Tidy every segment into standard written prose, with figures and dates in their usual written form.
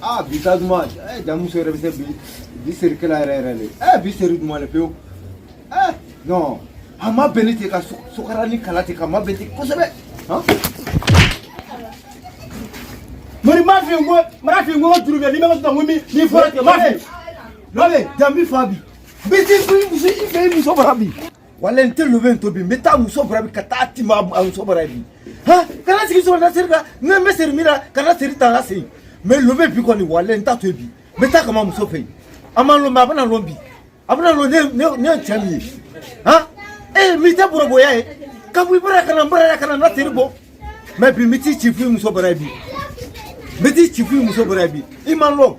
Aa, bi ta duman. Jamuso yɛrɛ bɛ se bi bi serikɛla yɛrɛ yɛrɛ le. Bi seri duman le pewu. Non, a ma bɛn ne ten ka sukara ni kala ten ka ma bɛn ten kosɛbɛ. Han? Mori m'a f'i ye, n ko m'a f'i ye, n ko juru bɛ n'i ma sɔn, n ko min n'i fɔra ten, m'a f'i ye. Lobe, jambi fa bi. N bɛ t'i muso i fɛ, i muso bara bi. Wala n tɛ lobe in tobi, n bɛ taa muso bara bi, ka taa tima a muso bara bi. Han, kana sigi sɔrɔ na seri kan, ne bɛ seri min na, kana seri ta n ka sen. Mais lobe bi kɔni, wala n t'a to yen bi. N bɛ taa kama muso fɛ yen. A ma lɔn, mais a bɛna lɔn bi. A bɛna lɔn ne ye cɛ min ye. Han, min tɛ bɔrɔbɔya ye. Ka bɔ i bara ka na n bara yan ka na n na seri bɔ. Mais bi n bɛ t'i ci f'i muso bara bi. N bɛ t'i ci f'i muso bara bi. I ma lɔn.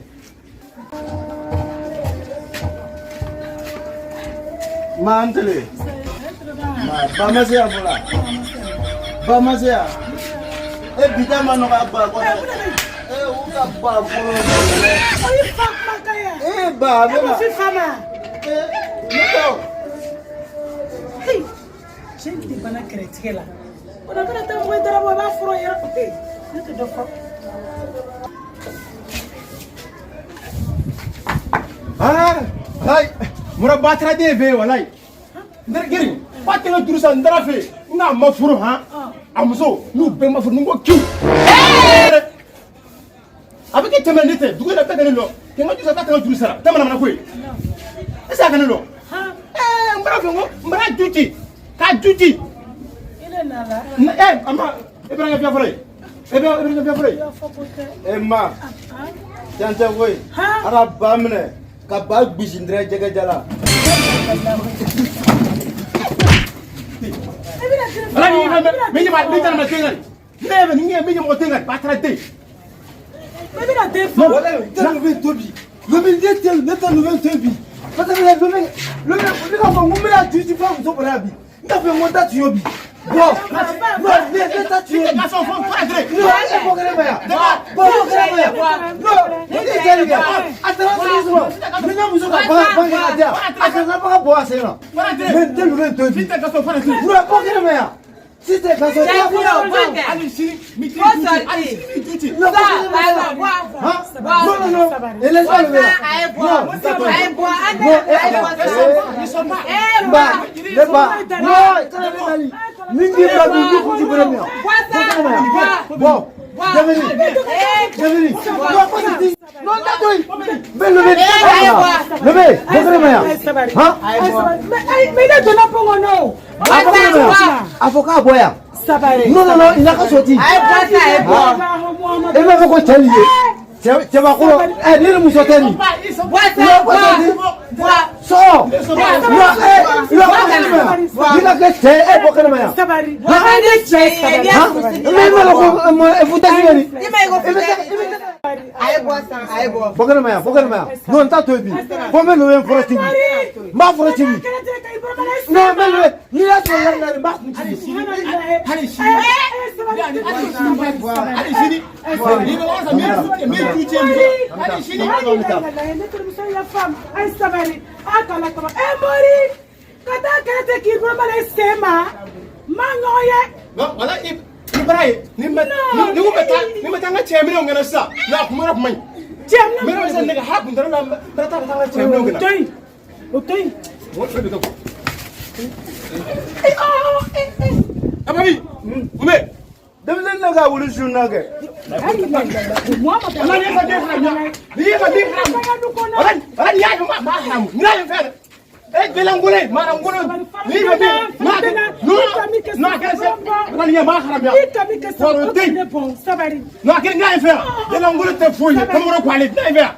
Ma an tele. Ma ba ma se yan fɔlɔ. Ba ma se yan. E bi ta ma nɔgɔ a ba kɔnɔ. E u ka ba kɔnɔ. O y'i fa kumakan ye. E ba a bɛ E na. ma fi fa ma. E ne tɛ o. Hey, cɛ in tɛ bana kɛrɛtigɛ la. O la bɛna taa mɔgɔ darabɔ, a b'a fɔrɔ yɛrɛ. Ne tɛ dɔ fɔ. Ah, walayi, mura batara den fɛ yen, walayi. N tɛ geri, ba tɛ n ka juru san, n taara fɛ yen, n k'a ma furu han. A muso n'u bɛɛ ma furu, ni n ko kiw. A bɛ kɛ tɛmɛ ne tɛ, dugu in na bɛɛ ka ne lɔn. Kɛ n ka juru sara, taa n ka juru sara, tɛ manamana ko ye. Est ce que a ka ne lɔn? N bɔra fɛ, n ko n bɔra ju ci, k'a ju ci. A ma, e bɛ n ka fiɲɛ fɔlɔ ye. E bɛ n ka fiɲɛ fɔlɔ ye. E ma. Tiɲɛ tɛ koyi. Ala ba minɛ ka ba gbisi n tɛrɛ jɛgɛja la. Ala ni fɛn bɛɛ, min ɲɛ min ɲɛnama den kan. Ne bɛ nin ɲɛ min ɲɛmɔgɔ den kan, ba taara den. Ne bɛna den fa. Wala n tɛ lobe in tobi. Lobe ne tɛ lobe in tobi. Parce que lobe ne ka fɔ n ko n bɛna ju ci fɔ muso bara yan bi. N t'a fɛ n ko n ta tuyau bi. Bon, non, ne ta tuyau bi. Garçon, faut rentrer. Non, e bɔ kɛnɛ ma yan. Bɔ kɛnɛ ma yan. Non, ne tɛ cɛ nin kɛ. A taara sigi sɔrɔ. Ne ka muso ka bagan bagan kɛ ka di yan. A kana bagan bɔ a sen na. Mais n tɛ lobe in tobi. Si tɛ garçon, faut rentrer. Non, bɔ kɛnɛ ma yan. Si tɛ garçon, Cɛ bɔ tɛ. Hali sini, mi ti Faut ju ci, hali sortir. sini mi ju ci. Non, bɔ kɛnɛ ma yan. Bois. Hein? Non, non, non. Et laisse-moi lever là. Non, Non, Eh, ba, ne ba. Non, kana ne nali. Ni n k'i bila bi, n kun ti bere min. Bɔ kɛnɛ ma yan. Bon, Jamili. Jamili. Non, pas sorti. Non, n t'a to yen. N bɛ lever. Lever, bɔ kɛnɛ ma yan. Han? Mais ne donna pɔn kɔnɔ o. A fɔ kɛnɛ ma yan. A fɔ k'a bɔ yan. Sabari. Non, non, non, il n'a qu'à sortir. E b'a fɔ ko cɛ nin ye. Cɛbakɔrɔ, ne ni muso tɛ nin. Sors. Non, il va bɔ kɛnɛ ma yan. N'i ka kɛ cɛ ye, e bɔ kɛnɛ ma yan. Sabari. Han? Mais i m'a dɔn ko foutaise bɛ nin. Bɔ kɛnɛ ma yan, bɔ kɛnɛ ma yan. Non, n t'a to yen bi. Fo n bɛ lobe in fɔlɔ ci bi. N b'a fɔlɔ ci bi. Non, n bɛ lobe. N'i y'a sɔrɔ yɛrɛ la, n b'a kun ci bi. Hali sini. Hali sini. Ni bɛ wari sɔrɔ, mi ju ci muso. Hali sini. Ne terimuso ya faamu. A ye sabali. A kana kaba. E Mori, ka taa kɛlɛ tɛ k'i bolo ma sen ma. Ma ɲɔgɔn ye. Non, wala i bara ye, ni bɛ ni ko bɛ taa, ni bɛ taa n ka cɛ minɛnw kɛnɛ sisan. Non, a kuma yɔrɔ kuma ɲi. Cɛ N bɛ yɔrɔ sisan, ne ka ha kun tɛ la, n bɛ taa ka taa n ka cɛ minɛnw O kɛnɛ. to yen. O to yen. O de bɛ kɛ. Ababi, mun bɛ? Denmisɛnnin ne ka wuli su na kɛ. Wala ni ye ka den haramu, ni ye ka den haramu. Wala wala ni y'a ye ma haramu, ni y'a ye fɛn. E belangolo, marangolo, ni bɛ den ma non non, a kɛra se. Wala ni ye ma haramu. I ka min kɛ sa, o tɛ ne bɔn. Sabari. Non, a kɛra n'a ye fɛn. Belangolo tɛ foyi ye, kamaro ko ale n'a ye fɛn.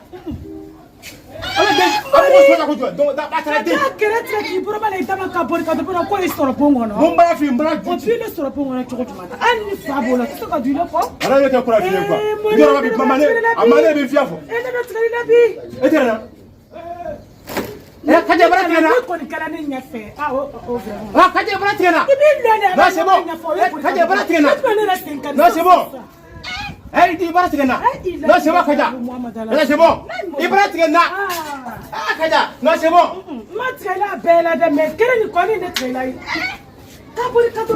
Ala den, a ko sɔrɔ ko jɔ, donc ba taara den. Ka taa kɛlɛ tigɛ k'i bolo ma la i dama ka boli ka dɔ ko y'i sɔrɔ bon kɔnɔ. Mun b'a f'i ye, n b'a O ju. b'i ne sɔrɔ bon kɔnɔ cogo jumɛn na? Hali ni fa b'o la, i tɛ se ka don i la kɔ. Ala ye kɛ kura f'i ye quoi. Yɔrɔ bi mama ne, a ma ne bɛ fiya fɔ. E ne bɛ tigɛ i la bi. E tɛ na. Kaja bara tigɛ na. Ne kɔni kɛra ne ɲɛfɛ. Ah, o vraiment. Ah, Kaja bara tigɛ na. I b'i lɔ dɛ. Non, c'est bon. Kaja bara tigɛ na. Ne tun bɛ ne yɛrɛ sen kan. Non, c'est bon. Eh, i bara tigɛ na. Non, c'est bon, Kaja. Non, c'est bon. I bara tigɛ na. Ah, Kaja. Non, c'est bon. N ma tigɛ i la a bɛɛ la dɛ, mais kelen nin kɔni ne tigɛ i la. Ka boli ka to.